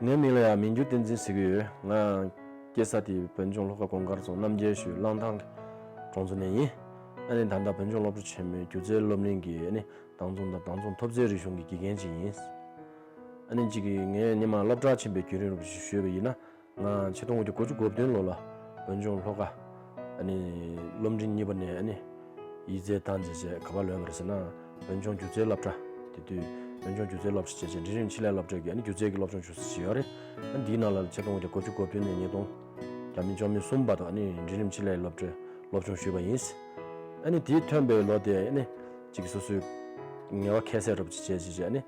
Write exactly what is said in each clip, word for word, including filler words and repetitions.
ངའི་མིང་ལ་ཡང་མི་འགྱུར་བསྟན་འཛིན་ཟེར་གྱི་ཡོད། ང་སྐྱེས་ས་དེ་བོད་ལྗོངས་ལྷོ་ཁ་གངས་དཀར་རྫོང་རྣམ་རྒྱལ་ཤོད་གླང་ཐང་གི་གྲོང་ཚོ་ནས་ཡིན། ཨ་ནི་ད་ལྟ་བོད་ལྗོངས་སློབ་གྲྭ་ཆེན་མོའི་སྒྱུ་རྩལ་སློབ་གླིང་གི་ཨ་ནི་བདག་འཛུགས་དང་བདག་འཛུགས་ཐོབ་རྩལ་རིག་གཞུང་གི་དགེ་རྒན་ཅིག་ཡིན། ཨ་ནི་གཅིག་གིས་ངས་སྔོན་མ་སློབ་གྲྭ་ཆེན་པོའི་རྒྱུན་རིང་རུ་ཞུས་པ་ཡིན་ན། ང་ཆིག་སྟོང་དགུ་བརྒྱ་དགུ་བཅུ་གོ་བདུན་ལོ་ལ་བོད་ལྗོངས་ལྷོ་ཁ་ཨ་ནི་སློབ་འབྲིང་གཉིས་པ་ནས་ཨ་ནི་ཡིག་ཚད་བཏང་རྗེས་བྱས་ག་པར་ལོན་པ་རེད་ཟེར་ན། བོད་ལྗོངས་སྒྱུ་རྩལ་སློབ་གྲྭ། དེ་དུས་བོད་ལྗོངས་སྒྱུ་རྩལ་སློབ་གྲྭ་བྱས་རྗེས་འབྲིང་རིམ་ཆེད་ལས་སློབ་གྲྭ་གི་ཨ་ནི་སྒྱུ་རྩལ་གྱི་སློབ་སྦྱོང་ཞུ་ས་ཞིག་ཡོད་རེད། ཨ་ནི་དེའི་ནང་ལ་ཆིག་སྟོང་དགུ་བརྒྱ་དགུ་བཅུ་གོ་བདུན་ནས་ཉིས་སྟོང་བརྒྱ་མེད་བཅུ་གསུམ་བར་དུ་ཨ་ནི་འབྲིང་རིམ་ཆེད་ལས་སློབ་གྲྭའི་སློབ་སྦྱོང་ཞུས་པ་ཡིན། ཨ་ནི་དེའི་ཐོན་པའི་ལོ་དེ་ཨ་ནི་གཅིག་སོ་སོའི་ངལ་བ་ཁྱད་བསད་རོབ་ཅིག་བྱས་རྗེས་ཨ་ནི།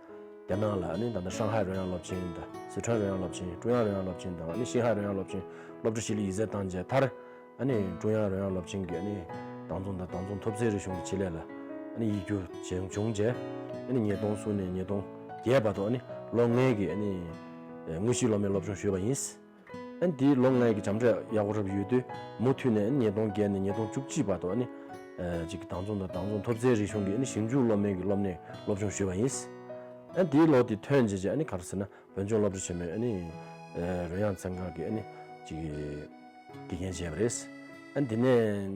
རྒྱ་ནག་ལ་ཨ་ནི་ད་ལྟ་ཧྲང་ཧའེ་རོལ་དབྱངས་སློབ་ཆེན་དང་སི་ཁྲོན་རོལ་དབྱངས་སློབ་ཆེན། ཀྲུང་དབྱང་རོལ་དབྱངས་སློབ་ཆེན་དང་ཨ་ནི་ཤིན་ཧྭ་རོལ་དབྱངས་སློབ་ཆེན་སློབ་གྲྭ་བཞི་ལ་ཡིག་ཚད་བཏང་རྗེས་མཐར། ཨ་ནི་ཀྲུང་དབྱང་རོལ་དབྱངས་སློབ་ཆེན་གྱི་ཨ་ནི་བདག་འཛུགས་དང་བདག་འཛུགས་ཐོབ་རྩལ་རིག་གཞུང་གི་ཆེད་ལས་ལ་ཨ་ནི་ཡིག་རྒྱུགས་བྱུང་བྱུང་རྗེས། ཨ་ནི་ཉིས་སྟོང་གསུམ་ནས་ཉིས་སྟོང་བརྒྱད་བར་དུ་ཨ་ནི་ལོ་ལྔའི་གི་ཨ་ནི་དངོས་གཞིའི་སློབ་མའི་སློབ་སྦྱོང་ཞུས་པ་ཡིན། ཨ་ནི་དེའི་ལོ་ལྔའི་གི་བྱམས་བསྒྲགས་ཡག་པོ་རབ་ཡོད་དུས་མུ་མཐུད་ནས་ཨ་ནི་ཉིས་སྟོང་བརྒྱད་ནས་ཉིས་སྟོང་བཅུ་གཅིག་བར་དུ་ཨ་ནི་ཨ་ཅིག་བདག་འཛུགས་དང་བདག་འཛུགས་ཐོབ་རྩལ་རིག་གཞུང་གི་ཨ་ནི་ཞིབ་འཇུག་སློབ་མའི་གི་སློབ་གནས་སློབ་སྦྱོང་ཞུས་པ་ཡིན། ཨ་ནི་དེའི་ལོ་དེ་ཐོན་རྗེས་ཀྱི་ཨ་ནི་ག་རེ་ཟེར་ན། བོད་ལྗོངས་སློབ་གྲྭ་ཆེན་མོའི་ཨ་ནི་ཨ་རོལ་དབྱངས་ཚན་ཁག་གི་ཨ་ནི་ཅིག་དགེ་རྒན་བྱས་པ་རེད། ཨ་ནི་དེ་ནས་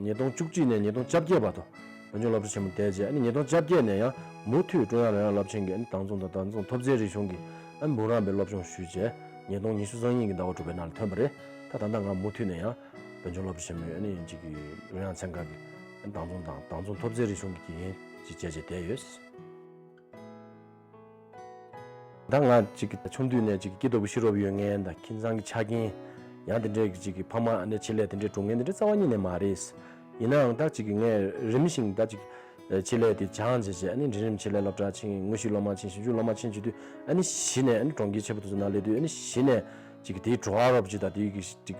ཉིས་སྟོང་བཅུ་གཅིག་ནས་ཉིས་སྟོང་བཅོ་བརྒྱད་བར་དུ་བོད་ལྗོངས་སློབ་གྲྭ་ཆེན་མོ་བསྡད་རྗེས་ཨ་ནི་ཉིས་སྟོང་བཅོ་བརྒྱད་ནས་ཡང་མུ་མཐུད་ཀྲུང་དབྱང་རོལ་དབྱངས་སློབ་ཆེན་གྱི་ཨ་ནི་བདག་འཛུགས་དང་བདག་འཛུགས་ཐོབ་རྩལ་རིག་གཞུང་གི་ཨ་ནི་འབུམ་རམས་པའི་སློབ་སྦྱོང་ཞུས་རྗེས་ཉིས་སྟོང་ཉི་ཤུ་རྩ་གཉིས་ཀྱི་ཟླ་བ་དྲུག་པའི་ནང་ལ་ཐོན་པ་རེད། ད་ད་ལྟ་ང་མུ་མཐུད་ནས་ཡང་བོད་ལྗོངས་སློབ་གྲྭ་ཆེན་མོའི་ཨ་ནི་ཅིག་གི་རོལ་དབྱངས་ཚན་ཁག་གི་ཨ་ནི་བདག་འཛུགས་དང་བདག་འཛུགས་ཐོབ་རྩལ་རིག་གཞུང་གི་དགེ་རྒན་ཅིག་བྱས་རྗེས་བསྡད་ཡོད། ད་ང་ཅིག་ཆུང་དུས་ནས་ཅིག་སྐྱིད་སྡུག་ཤེས་རབ་ཡོད་མཁན་དང་ཁྱིམ་ཚང་གི་ཆ་རྐྱེན། ཡང་དེ་འདྲའི་ཅིག་ཕ་མ་ནས་ཆེད་ལས་དེ་འདྲའི་སྒྲུབ་མཁན་དེ་འདྲ་རྩ་བ་ཉིད་ནས་མ་རེད། ཡིན་ནའང་ད་ཅིག་ངས་རིམ་བཞིན་ད་ཅིག་ཆེད་ལས་དེ་སྦྱངས་བྱས་བྱས་ཨ་ནི་འབྲིང་རིམ་ཆེད་ལས་སློབ་གྲྭ་ཕྱིན། དངོས་གཞིའི་སློབ་མ་ཕྱིན། ཞིབ་འཇུག་སློབ་མ་ཕྱིན་བྱེད་དུས་ཨ་ནི་གཞི་ནས་ཨ་ནི་གྲོང་ཁྱེར་ཆེན་པོ་དེ་ཚོ་ནང་སླེབས་དུས་ཨ་ནི་གཞི་ནས་ཅིག་དེའི་བྲོ་བ་རབ་ཅིག་དང་དེའི་ཅིག་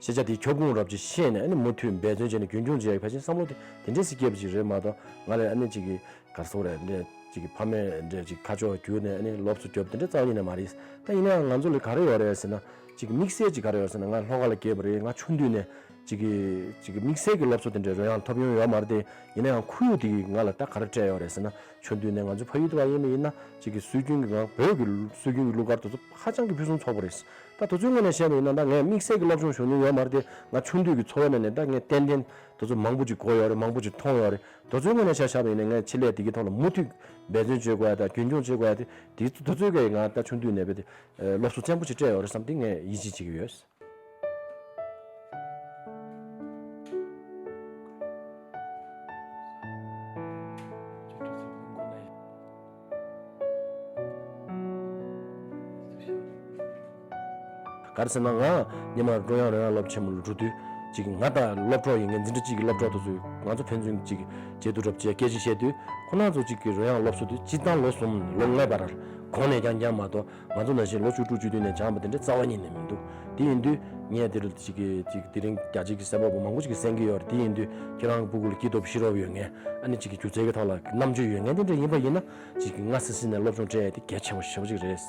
ཤེས་བྱ་དེའི་ཁྱབ་ཁོངས་རབ་ཅིག་ཤེས་ནས་ཨ་ནི་མུ་མཐུད་འབད་བརྩོན་བྱས་ནས་རྒྱུན་འཁྱོངས་བྱེད་ཡག་ཕལ་ཆེར་བསམ་བློ་དེ་དེ་འདྲས་སེ་སྐྱེས་པ་ཅིག་རེད་མ་གཏོགས། ང་ལ་ཨ་ནི་ཅིག་གི་ག་རེ་ཟེར་དགོས་རེད། འདི་ཅིག་གི་ཕ་མས་འདི་ཅིག་ཁ་ཕྱོགས་བསྒྱུར་ནས་ཨ་ནི་སློབ་གསོ་རྒྱོབ་དེ་འདྲ་རྩ་བ་ཉིད་ནས་མ་རེད། ད་ཡིན་ནའང་ང་ཚོ་ལ་ག་རེ་ཡོད་རེད་ཟེར་ན། ཅིག་དམིགས་བསལ་ཅིག་ག་རེ་ཡོད་ཟེར་ན། ང་ལྷོ་ཁ་ལ་སྐྱེས་པ་རེད། ང་ཆུང་དུས་ནས་ཅིག་གི་ཅིག་གི་དམིགས་བསལ་གྱི་སློབ་གསོ་དེ་འདྲའི་རོལ་དབྱངས་ཐོབ་མྱོང་ཡོད་མ་རེད་དེ། ཡིན་ནའང་ཁོར་ཡུག་དེ་གིས་ང་ལ་ད་ག་རེ་སྤྲད་ཡོད་རེད་ཟེར་ན། ཆུང་དུས་ནས་ང་ཚོའི་ཕ་ཡུལ་དུ་བ་ཡིན་པ་ཡིན་ན་ཅིག་གི་སྲོལ་རྒྱུན་གྱི་ང་བོད་ཀྱི་སྲོལ་རྒྱུན་གྱི་གླུ་གར་དེ་ཚོ་ཧ་ཅང་གི་ཕུན་སུམ་ཚོགས་པོ་རེད། ད་དེ་ཚོའི་ངོས་ནས་བཤད་པ་ཡིན་ན་ད་ངས་དམིགས་བསལ་གྱི་སློབ་སྦྱོང་ཞུ་མྱོང་ཡོད་མ་རེད་དེ། ང་ཆུང་དུས་ཀྱི་འཚོ་བའི་ནང་ནས་ད་ངས་ཏན་ཏན་དེ་ཚོ་མང་པོ་ཅིག་གོ་ཡོད་རེད། མང་པོ་ཅིག་མཐོང་ཡོད་རེད། དེ་ཚོའི་ངོས་ནས་ཆ་བཞག་པ་ཡིན་ན་ངས་ཆེད་ལས་དེ་གའི་ཐོག་ལ་མུ་མཐུད་འབད་བརྩོན་བྱེད་དགོས་ཡ་དང་རྒྱུན་འཁྱོངས་བྱེད་དགོས་ཡ་དེ། དེ་དེ་ཚོའི་གིས་ང་ད་ཆུང་དུས་ནས་བས་ཏེ་སློབ་གསོ་བཙན་པོ་ཅིག་སྤྲད་ཡོད་རེད་བསམ་སྟེ་ངས་ཡིད་ཆེས་བྱེད་ཀྱི་ཡོད། ག་རེ་ཟེར་ན། ང་སྔོན་མ་ཀྲུང་དབྱང་རོལ་དབྱངས་སློབ་ཆེན་མོ་ལ་འགྲོ་དུས་ཅིག་ང་དང་སློབ་གྲོགས་ཡིན་མཁན་འཛིན་གྲྭ་གཅིག་གི་སློབ་གྲོགས་དེ་ཚོས་ང་ཚོ་ཕན་ཚུན་ཅིག་མཇལ་དུས་རབས་ཅིག་སྐད་ཆ་བཤད་དུས། ཁོ་རང་ཚོ་ཅིག་གི་རོལ་དབྱངས་སློབ་གསོ་དེ་སྤྱིར་བཏང་ལོ་གསུམ་ལོ་ལྔའི་བར་གོང་ནས་རྐྱང་རྐྱང་མ་གཏོགས། ང་ཚོ་ནང་བཞིན་ལོ་བཅུ་དྲུག་བཅུ་བདུན་ནས་སྦྱངས་པ་དེ་འདྲ་རྩ་བ་ཉིད་ནས་མི་འདུག་དེ་ཡིན་དུས་ངས་དེ་རུ་ཅིག་གི་ཅིག་དེ་རིང་རྒྱ་ཆེ་གི་གསར་པ་པོ་མང་པོ་ཅིག་གིས་གསན་གྱི་ཡོད་རེད། དེ་ཡིན་དུས་ཁྱེད་རང་གི་སྤུ་གུ་ལ་སྐྱིད་སྡུག་ཤེས་རབ་ཡོད་མཁན། ཨ་ནི་ཅིག་གི་སྒྱུ་རྩལ་གྱི་ཐོག་ལ་རྣམ་དཔྱོད་ཡོད་མཁན་དེ་འདྲ་ཡིན་པ་ཡིན་ན། ཅིག་གི་སྔ་སེ་སེ་ནས་སློབ་སྦྱོང་སྤྲད་ཡ་དེ་གལ་ཆེན་པོ་ཞེ་པོ་ཅིག་རེད།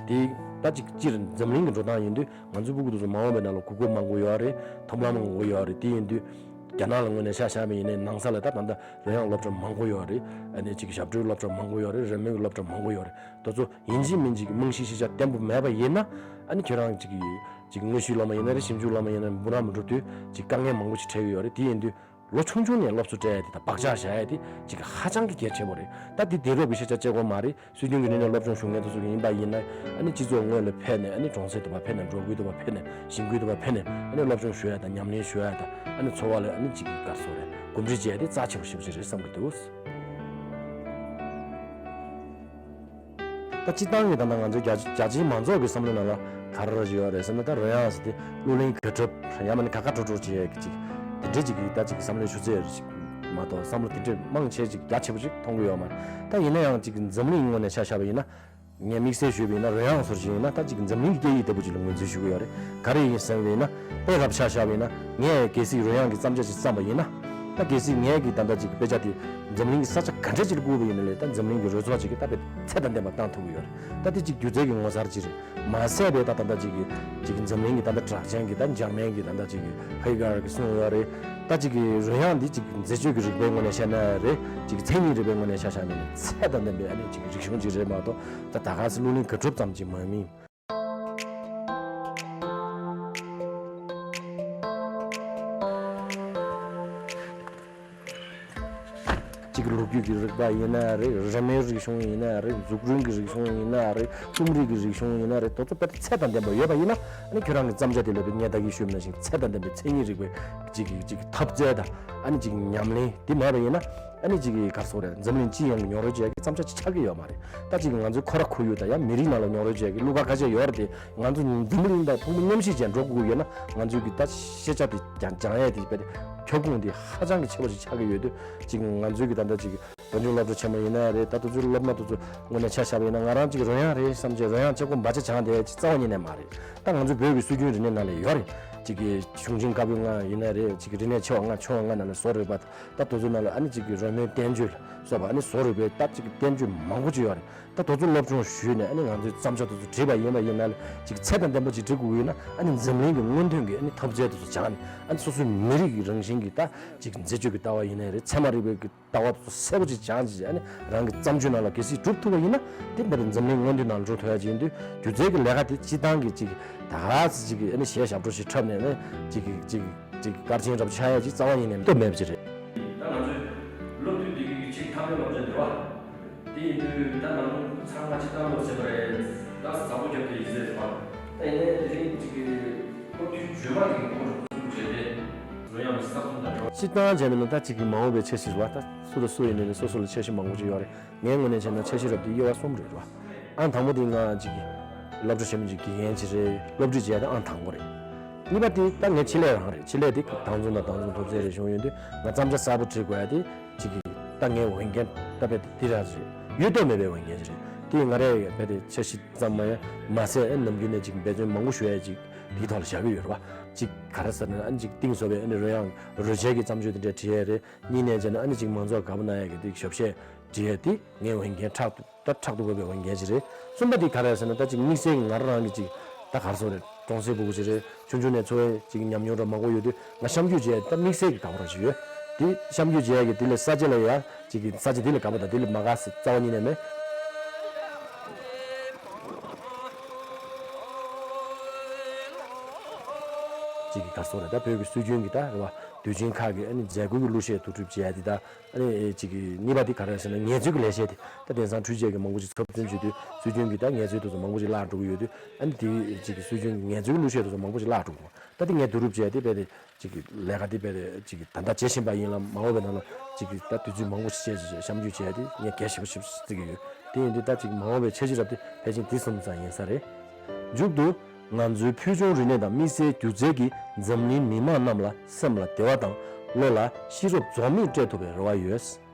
དེ་ད་ཅིག་སྤྱིར་འཛམ་གླིང་གི་འགྲོ་སྟངས་ཡིན་དུས་ང་ཚོའི་སྤུ་གུ་དེ་ཚོ་མ་འོངས་པའི་ནང་ལ་གོ་སྐབས་མང་པོ་ཡོད་རེད། ཐབས་ལམ་མང་པོ་ཡོད་རེད། དེ་ཡིན་དུས་རྒྱ་ནག་ལ་དངོས་གནས་ཆ་བཞག་པ་ཡིན་ན་ནང་ས་ལ་ད་ད་ལྟ་རོལ་དབྱངས་སློབ་གྲྭ་མང་པོ་ཡོད་རེད། ཨ་ནི་ཅིག་གི་ཞབས་བྲོའི་སློབ་གྲྭ་མང་པོ་ཡོད་རེད། རོལ་མོའི་སློབ་གྲྭ་མང་པོ་ཡོད་རེད། དེ་ཚོ་ཡིན་གཅིག་མིན་གཅིག་གི་རྨང་གཞི་ཤེས་བྱ་བརྟན་པོ་མེད་པ་ཡིན་ན། ཨ་ནི་ཁྱོད་རང་ཅིག་གི་ཅིག་དངོས་གཞིའི་སློབ་མ་ཡིན་ན་རེད། ཞིབ་འཇུག་སློབ་མ་ཡིན་ན་རེད། འབུམ་རམས་འགྲོ་དུས་ཅིག་དཀའ་ངལ་མང་པོ་ཞིག་འཕྲད་ཀྱི་ཡོད་རེད། དེ་ཡིན་དུས་ལོ་ཆུང་ཆུང་ནས་སློབ་གསོ་སྤྲད་ཡ་དེ་དང་བག་ཆགས་བཞག་ཡ་དེ་ཅིག་ཧ་ཅང་གི་གལ་ཆེན་པོ་རེད། ད་དེ་དུས་རབས་ཀྱི་ཤེས་བྱ་གཅིག་པོ་མ་རེད། སྲོལ་རྒྱུན་གྱི་རིག་གནས་སློབ་སྦྱོང་ཞུ་མཁན་དེ་ཚོ་གི་ཡིན་པ་ཡིན་ན། ཨ་ནི་སྤྱི་ཚོགས་ངོས་ལ་ཕེབས་ནས། ཨ་ནི་གྲོང་གསེབ་དུ་བ་ཕེབས་ནས། འབྲོག་ཁུལ་དུ་བ་ཕེབས་ནས། ཞིང་ཁུལ་དུ་བ་ཕེབས་ནས། ཨ་ནི་སློབ་སྦྱོང་ཞུ་ཡ་དང་ཉམས་ལེན་ཞུ་ཡ་དང་། ཨ་ནི་འཚོ་བ་ལ་ཨ་ནི་ཅིག་གི་ག་རེ་ཟེར་དགོས་རེད། གོམས་འདྲིས་བྱས་ཏེ་རྩ་ཆེ་བོ་ཞེ་པོ་ཅིག་རེད་བསམ་གྱི་འདུག་ད་སྤྱིར་བཏང་གི་ད་ལྟ་ང་ཚོའི་རྒྱ་རྒྱ་ཆེའི་མང་ཚོགས་ཀྱི་བསམ་བློའི་ནང་ལ་ག་རེ་རེ་ཞིག་ཡོད་རེད་ཟེར་ན། ད་རོལ་དབྱངས་ཟེར་དེ་གླུ་ལེན་གོས་འཁྲབ་ཡང་མིན་ན་ག་ག་བྲོ་བྲོ་བྱེད་ཡས་ཀྱི་ཅིག་དེ་འདྲའི་ཅིག་གི་ད་ཅིག་བསམ་བློའི་ཆུ་ཚད་རེ་ཞིག་མ་གཏོགས། བསམ་བློ་དེ་འདྲའི་མང་ཆེ་ཅིག་རྒྱ་ཆེ་པོ་ཅིག་མཐོང་གི་ཡོད་མ་རེད། ད་ཡིན་ན་ཡང་ཅིག་འཛམ་གླིང་ངོས་ནས་ཆ་བཞག་པ་ཡིན་ན། ངས་དམིགས་བསལ་ཞུས་པ་ཡིན་ན། རོལ་དབྱངས་ཟེར་བ་ཅིག་ཡིན་ན་ད་ཅིག་འཛམ་གླིང་གི་སྐད་ཡིག་ལྟ་བུ་ཅིག་ལ་ངོས་འཛིན་ཞུ་གི་ཡོད་རེད། ག་རེ་ཡིན་ཟེར་བ་ཡིན་ན། དཔེ་རབ་ཆ་བཞག་པ་ཡིན་ན། ངས་གལ་སྲིད་རོལ་དབྱངས་ཀྱི་བརྩམས་བྱ་ཅིག་བརྩམས་པ་ཡིན་ན། ད་གལ་སྲིད་ངས་ཀྱི་ད་ལྟ་ཅིག་དཔེ་ཆ་དེ་འཛམ་གླིང་གི་ས་ཆ་ག་འདྲ་ཅིག་ལ་བསྐུར་བ་ཡིན་ནའི་ད་འཛམ་གླིང་གི་རོལ་ཚོགས་ཅིག་གིས་ད་དཔེ་ཚད་དང་ལྡན་པ་བཏང་ཐུབ་ཀྱི་ཡོད་རེད། ད་དེ་ཅིག་སྒྱུ་རྩལ་གྱི་ངོ་མཚར་ཅིག་རེད། མ་ཟད་པའི་ད་ད་ལྟ་ཅིག་གི་ཅིག་གི་འཛམ་གླིང་གི་ད་ལྟ་གྲགས་ཅན་གྱི་ད་འཇར་མན་གྱི་ད་ལྟ་ཅིག་གི་ཧེ་གར་གྱིས་གསུངས་ཡོད་རེད། ད་ཅིག་གི་རོལ་དབྱངས་འདི་ཅིག་མཛེས་དཔྱོད་ཀྱི་རིག་པའི་ངོས་ནས་བཤད་ན་རེད། ཅིག་མཚན་ཉིད་རིག་པའི་ངོས་ནས་ཆ་བཞག་ན་ནི་ཚད་དང་ལྡན་པའི་ཨ་ནི་ཅིག་རིག་གཞུང་ཅིག་རེད་མ་གཏོགས། ད་ད་ག་ཟེ་གླུ་ལེན་གོས་འཁྲབ་ཙམ་ཅིག་མ་ཡིན། གཅིག་གི་ལོ་རྒྱུས་ཀྱི་རིག་པ་ཡིན་ན་རེད། རི་མོའི་རིག་གཞུང་ཡིན་ན་རེད། འཛུགས་སྐྲུན་གྱི་རིག་གཞུང་ཡིན་ན་རེད། རྩོམ་རིག་གི་རིག་གཞུང་ཡིན་ན་རེད། དེ་ཚོ་དཔེ་ཚད་དང་ལྡན་པ་ཡོད་པ་ཡིན་ན། ཨ་ནི་ཁྱོད་རང་གི་བརྩམས་བྱ་དེ་ལ་དཔེ་ངས་ད་གིན་ཞུས་པ་ནང་བཞིན་ཚད་དང་ལྡན་པའི་མཚན་ཉིད་རིག་པའི་གཅིག་གི་གཅིག་གི་ཐབས་རྩལ་དང་། ཨ་ནི་གཅིག་གི་ཉམས་ལེན་དེ་མེད་པ་ཡིན་ན། ཨ་ནི་གཅིག་གི་ག་རེ་ཟེར་དགོས་རེད། འཛམ་གླིང་སྤྱི་ཡོངས་ཀྱི་མྱོང་རོལ་བྱེད་ཡག་གི་བརྩམས་བྱ་ཅིག་ཆགས་ཀྱི་ཡོད་མ་རེད། ད་གཅིག་གི་ང་ཚོའི་ཁོ་ར་ཁོར་ཡུག་དང་ཡང་མི་རིགས་ནང་ལ་མྱོང་རོལ་བྱེད་ཡག་གི་གླུ་གར་ཁ་ཤས་ཡོད་རེད་དེ། ང་ཚོ་འཛམ་གླིང་དང་ཕུང་པོ་མཉམ་བསྲེས་བྱས་འགྲོ་དགོས་ཀྱི་ཡོད་ན། ང་ཚོའི་གི་ད་ཤེས་བྱ་དེ་སྦྱང་སྦྱང་ཡས་དེ་དཔེ་ཁྱབ་ཁོངས་དེ་ཧ་ཅང་གི་ཆེ་བ་ཞིག་ཆགས་ཀྱི་ཡོད་དུས། གཅིག་ང་ཚོའི་གི་ད་ལྟ་གཅིག་གི་བོད་ལྗོངས་སློབ་གྲྭ་ཆེན་མོ་ཡིན་ན་རེད། ད་དེ་ཚོའི་སློབ་མ་དེ་ཚོ་དངོས་གནས་ཆ་བཞག་པ་ཡིན་ན། ང་རང་གཅིག་རོལ་དབྱངས་རེད་བསམ་བྱས་རོལ་དབྱངས་གཅིག་པོ་འབའ་ཆ་སྦྱངས་བསྡད་ཡས་ཅིག་རྩ་བ་ཉིད་ནས་མ་རེད། ད་ང་ཚོའི་བོད་ཀྱི་སྲོལ་རྒྱུན་རིག་གནས་ནང་ལ་ཡོད་རེད། གཅིག་གི་གཞུང་ཆེན་བཀའ་པོད་ལྔ་ཡིན་ན་རེད། གཅིག་གི་རིག་གནས་ཆེ་བ་ལྔ་ཆུང་བ་ལྔ་ནང་ལ་བཟོ་རིག་པ། ད་དེ་ཚོའི་ནང་ལ་ཨ་ནི་གཅིག་གི་རོལ་མོའི་བསྟན་བཅོས་ལ་སོགས་པ། ཨ་ནི་བཟོ་རིག་པའི་ད་གཅིག་གི་བསྟན་བཅོས་མང་པོ་ཅིག་ཡོད་རེད། ད་དེ་ཚོ་སློབ་སྦྱོང་ཞུས་ནས། ཨ་ནི་ང་ཚོའི་བརྩམས་བྱ་དེ་ཚོ་བྲིས་པ་ཡིན་པ་ཡིན་ན། གཅིག་ཚད་དང་ལྡན་པ་ཅིག་བྲི་དགོས་ཡོད་ན། ཨ་ནི་འཛམ་གླིང་གི་སྔོན་ཐོན་གྱི་ཨ་ནི་ཐབས་རྩལ་དེ་ཚོ་སྦྱངས་ནས། ཨ་ནི་སོ་སོའི་མི་རིགས་ཀྱི་རང་བཞིན་གྱི་ད་གཅིག་མཛེས་དཔྱོད་ཀྱི་ལྟ་བ་ཡིན་ན་རེད། ཚད་མ་རིག་པའི་གི་ལྟ་བ་དེ་ཚོ་གསལ་པོ་ཅིག་སྦྱངས་བྱས། ཨ་ནི་རང་གི་བརྩམས་ཆོས་ནང་ལ་གལ་སྲིད་སྒྲུབ་ཐུབ་པ་ཡིན་ན། དེ་འདིར་འཛམ་གླིང་སྔོན་ཐོན་ནང་ལ་འགྲོ་ཐུབ་ཡ་ཅིག་ཡིན་དུས། སྒྱུ་རྩལ་གྱི་ལས་ཀ་དེ་སྤྱིར་བཏང་གི་གཅིག་ད་ག་ཚོད་ཅིག་གི་ཨ་ནི་གཞས་ཞབས་བྲོ་ཞིག་འཁྲབ་ནས་ནི། གཅིག་གི་གཅིག་གཅིག་གར་ཆེན་འདྲ་པོ་ཆགས་ཡ་ཅིག་རྩ་བ་ཉིད་ནས་སྟབས་མེད་པ་ཅིག་རེད། ད་ང་ཚོས་སློབ་དུས་དེ་གི་ཆེས་མཐའ་མའི་སློབ་ཚན་རེད་བ། དེ་ཡིན་དུས་ད་ནང་ཚང་མ་སྤྱིར་བཏང་སློབ་ཟེར་བ་རེད། ད་ཟབ་པོ་རྒྱབ་དེ་ཡིན་ཟེར་བ། ད་ཡིན་ནའི་དེ་རིང་གཅིག་གི་སློབ་དུས་བརྗོད་མ་དེ་གི་སྐོར་ཚུར་བྱས་ཏེ། རོལ་དབྱངས་ཀྱི་གསར་རྩོམ་དང་འབྲེལ་བ། སྤྱིར་བཏང་བྱས་ན་ད་གཅིག་གི་མ་འོངས་པའི་འཆར་གཞི་རེད་བ། ད་སུ་དང་སུ་ཡིན་ནའི་སོ་སོ་ལ་འཆར་གཞི་མང་པོ་ཅིག་ཡོད་རེད། ངའི་ངོས་ནས་བྱས་ན་འཆར་གཞི་རབ་དེ་དབྱེ་བ་གསུམ་རེད་བ། ཨང་དང་པོ་དེ་ང་གཅིག་གི་སློབ་གྲྭ་ཆེན་མོ་གཅིག་དགེ་རྒན་ཅིག་རེད། སློབ་ཁྲིད་བྱས་ཏེ་ཨང་དང་པོ་རེད། གཉིས་པ་དེ་ད་ངའི་ཆེད་ལས་རང་རེད། ཆེད་ལས་དེ་དང་འཛོམས་དང་དང་འཛོམས་ཐོབ་ཚད་རེ་བྱུང་ཡོད་དུས། ང་བརྩམས་བྱ་གསར་པ་བྲིས་དགོས་ཡ་དེ་གཅིག་གི་ད་ངའི་འོས་འགན་ད་དཔེ་དེ་རང་རེད། གཡོལ་ཐབས་མེད་པའི་འོས་འགན་ཅིག་རེད། དེ་ང་རས་དཔེ་དེ་འཆར་གཞི་ཙམ་མ་ཡིན་མ་ཟད། ཨ་ནམ་རྒྱུན་ནས་གཅིག་འབད་བརྩོན་མང་པོ་ཞུ་ཡ་ཅིག་དེའི་ཐོག་ལ་བཞག་གི་ཡོད་རེད་བ། གཅིག་ག་རེ་ཟེར་ན། ཨ་ནི་གཅིག་གཏིང་ཟབ་པའི་ཨ་ནི་རོལ་དབྱངས་རོལ་ཆས་ཀྱི་བརྩམས་ཆོས་དེ་འདྲ་བྲིས་ཡ་རེད། གཉིས་ནས་བྱས་ན་ཨ་ནི་གཅིག་མང་ཚོགས་དགའ་པོ་གནང་ཡ་གི་དེ་ཞབས་གཞས་བྲིས་ཡ་དེ་ངའི་འོས་འགན་ཕྲག་ཏུ་ད་ཕྲག་ཏུ་བབས་པའི་འོས་འགན་ཅིག་རེད། གསུམ་པ་དེ་ག་རེ་ཟེར་ན། ད་གཅིག་དམིགས་བསལ་གྱི་ང་རང་རང་གི་གཅིག་ད་ག་རེ་ཟེར་དགོས་རེད། གྲོང་གསེབ་ཕྲུ་གུ་ཅིག་རེད། ཆུང་ཆུང་ནས་འཚོ་བའི་གཅིག་ཉམས་མྱོང་འདྲ་མང་པོ་ཡོད་དུས། ང་གཤམ་སྐྱོད་བྱས་ད་དམིགས་བསལ་གྱི་དགའ་པོ་རང་ཅིག་ཡོད། དེ་གཤམ་སྐྱོད་བྱས་ཀྱི་དེ་ལས་ས་ཆ་ལ་ཡ་གཅིག་གི་ས་ཆ་དེ་ལ་དགའ་པོ་དང་དེ་ལ་མ་དགའ་ཟེར་རྩ་བ་ཉིད་ནས་མེད། གཅིག་གི་ག་རེ་ཟེར་དགོས་རེད། ད་བོད་ཀྱི་སྲོལ་རྒྱུན་གྱི་ད་རེད་བ། དུས་ཆེན་ཁག་གི་ཨ་ནི་མཛད་སྒོའི་གི་གླུ་གཞས་བསྡུ་སྒྲིག་བྱས་ཏེ། ད་ཨ་ནི་གཅིག་གི་གཉིས་པ་དེ་ག་རེ་ཟེར་ན། ངལ་རྩོལ་གྱི་ལས་བྱེད་དེ། ད་དེང་སང་འཕྲུལ་ཆས་ཀྱི་མང་པོ་ཞིག་ཚབ་མཚོན་བྱེད་དུས། སྲོལ་རྒྱུན་གྱི་ད་ངལ་རྩོལ་དེ་ཚོ་མང་པོ་ཞིག་བརླག་འགྲོ་གི་ཡོད་དུས། ཨ་ནི་དེ་གཅིག་གི་སྲོལ་རྒྱུན་གྱི་ངལ་རྩོལ་གྱི་གླུ་གཞས་དེ་ཚོ་མང་པོ་ཞིག་བརླག་འགྲོ་གི་འདུག་ད་དེ་ངས་བསྡུ་རུབ་བྱས་ཏེ་དཔེ་དེ་གཅིག་གི་ལས་ཀ་དེ་དཔེ་དེ་གཅིག་གི་ད་ལྟ་བྱེད་བཞིན་པ་ཡིན་ལ། མ་འོངས་པའི་ནང་ལ་གཅིག་གི་ད་དུས་ཚོད་མང་པོ་ཞིག་བྱས་བྱས་གཤམ་སྐྱོད་བྱས་ཏེ་ངས་གལ་ཆེན་པོ་ཞིག་བརྩི་གི་ཡོད། དེ་ཡིན་དུས་ད་གཅིག་མ་འོངས་པའི་འཆར་གཞི་རབ་དེ་ཕལ་ཆེར་དེ་གསུམ་ཙམ་ཡིན་ས་རེད། མཇུག་ཏུ། ང་ཚོའི་ཕུལ་བྱུང་རིག་གནས་དང་དམིགས་བསལ་སྒྱུ་རྩལ་གྱིས་འཛམ་གླིང་མི་མང་རྣམས་ལ་སེམས་ལ་བདེ་བ་དང་། བློ་ལ་ཤེས་རབ་རྫོགས་མེད་སྤྲད་ཐུབ་པའི་རེ་བ་ཡོད།